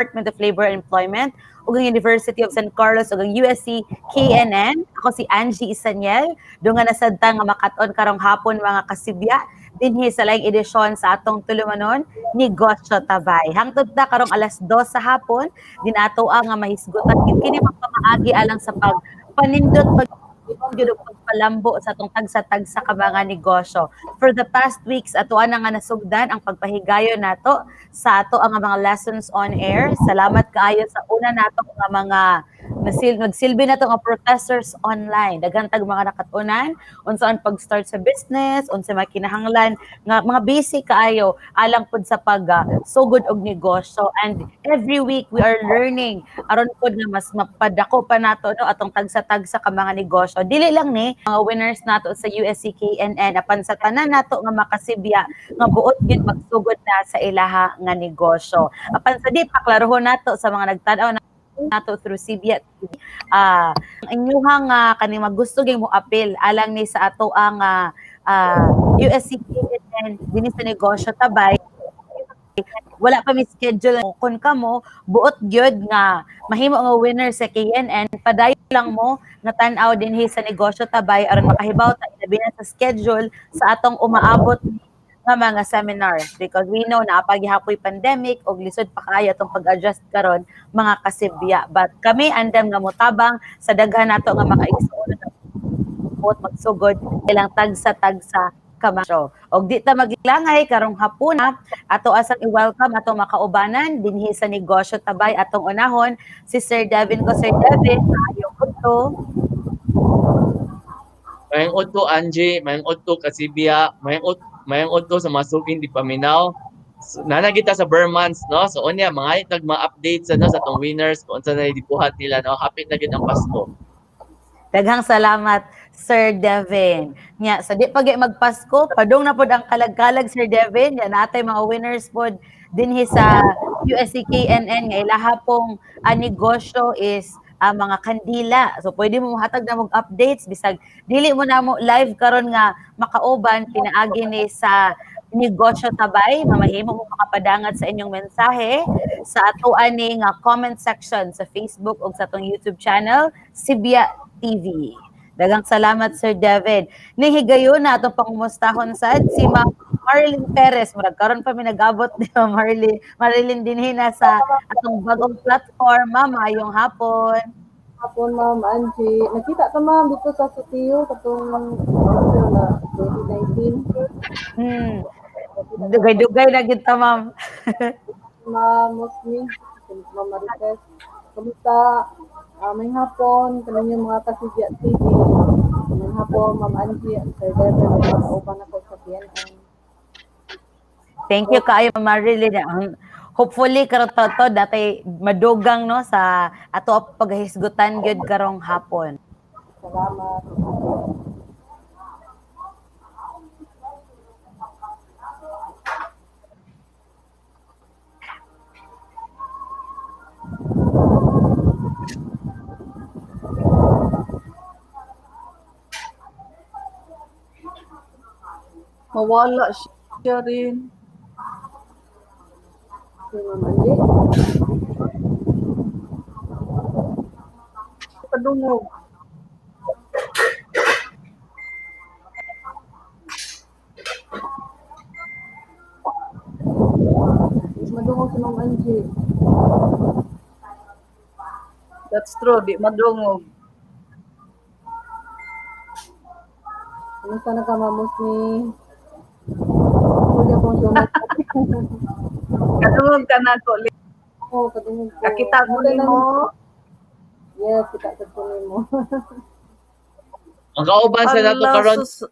Department of Labor and Employment ug ang University of San Carlos ug ang USC KNN. Ako si Angie Isaniel, dunga na sad ta nga makat-on karong hapon, mga kasibya, dinhi sa laing edisyon sa atong tulumanon, Negosyo Tabay. Hangtod ta karong alas 2 sa hapon, dinato ang nga mahisgutan gid kini mga pamaagi alang sa pagpanindot pag gyud og pagpalambo sa atong tagsa-tagsa ka mga negosyo. For the past weeks, ato na nga nasugdan ang pagpahigayon nato sa ato ang mga lessons on air. Salamat kaayo sa una nato nga mga nagsilbi nato nga professors online. Daghan tag mga nakatunan unsa ang pag-start sa business, unsa mga kinahanglan nga mga basic kaayo alang pud sa pag sugod og negosyo. And every week we are learning aron pud nga mas mapadako pa nato, no, atong tagsa-tagsa ka mga negosyo. Dili lang ni mga winners nato sa USC KNN, apan sa tanan nato nga makasibya nga buot gyud magsugod na sa ilaha nga negosyo. Apan sa di paklarohon nato sa mga nagtan-aw nato through Sibya TV, ang inyuhang kani magusto gyud mo apil alang ni sa ato ang USC KNN dinhi sa Negosyo Tabay, wala pa mi schedule. Kung kamo buot gyud nga mahimo nga winner sa KNN, padayon lang mo nga tan-aw dinhi sa Negosyo Tabay aron makahibaw ta ilabi na sa schedule sa atong umaabot nga mga seminars, because we know na pagihapoy pandemic og lisod pa kaayo atong pag-adjust karon, mga kasibya. But kami andam nga motabang sa daghan nato nga makaigsuon na buot magsugod ilang tagsa-tagsa kamasyo. Og di ta maglangay karong hapuna, ato asang i-welcome atong makaubanan dinhi sa Negosyo Tabay. Atong unahon si Sir Devin ko. Sir Devin, maayong udto. Mayong udto, Angie, mayong udto, kasibya, mayong udto sa mga suking di paminaw. So, naa kita sa ber months, no? So unya mga tag mga updates, ano, sa atong winners kung unsa na gibuhat nila, no? Hapit na gid ang Pasko. Daghang salamat, Sir Devin. Nya, sa di pa magpasko, padung na pod ang kalag-kalag, Sir Devin. Ya natay mga winners pod dinhi sa USCKNN nga ilaha pong negosyo is mga kandila. So pwede mo hatag na mong updates bisag dili mo na mo live karon nga makauban pinaagi ni sa Negosyo Tabay, mamahimo mo makapadangat sa inyong mensahe sa ato ani nga comment section sa Facebook ug sa atong YouTube channel, Sibya TV. Daghang salamat, Sir Devin. Ning higayon na atong pangumustahon sad si Ma'am Marilyn Perez. Murag karon pa mi nag-abot ni Ma'am Marilyn, Marilyn dinhi na sa atong bagong platform. Ma'am, maayong hapon. Hapon, Ma'am Angie. Nakita ka, ma'am, dito sa Soteo katong ano na 2019. Dugay-dugay na gid ta, ma'am. Ma'am Musni, Ma'am Marites. Kamusta? May hapon kaninyong mga Kasibya TV. May hapon, Ma'am Angie at Sir Devin, may mga kauban ako sa PNN. Thank you kaayo, Ma'am Marilyn. Hopefully karon to to datay madugang, no, sa ato paghisgutan gyud karong hapon. Salamat. Mawala siya rin. Si Ma'am Angie. Padungog. Madungog si Ma'am Angie. That's true, di madungog. Kumusta na ka, Ma'am Musni? Kuya po siya. Kadungog ka na ko. Oo, kadungog ko. Kakita ko Okay lang. nimo. Yes, kita sa ko nimo. Ang kauban sa nato Ala, karon sus-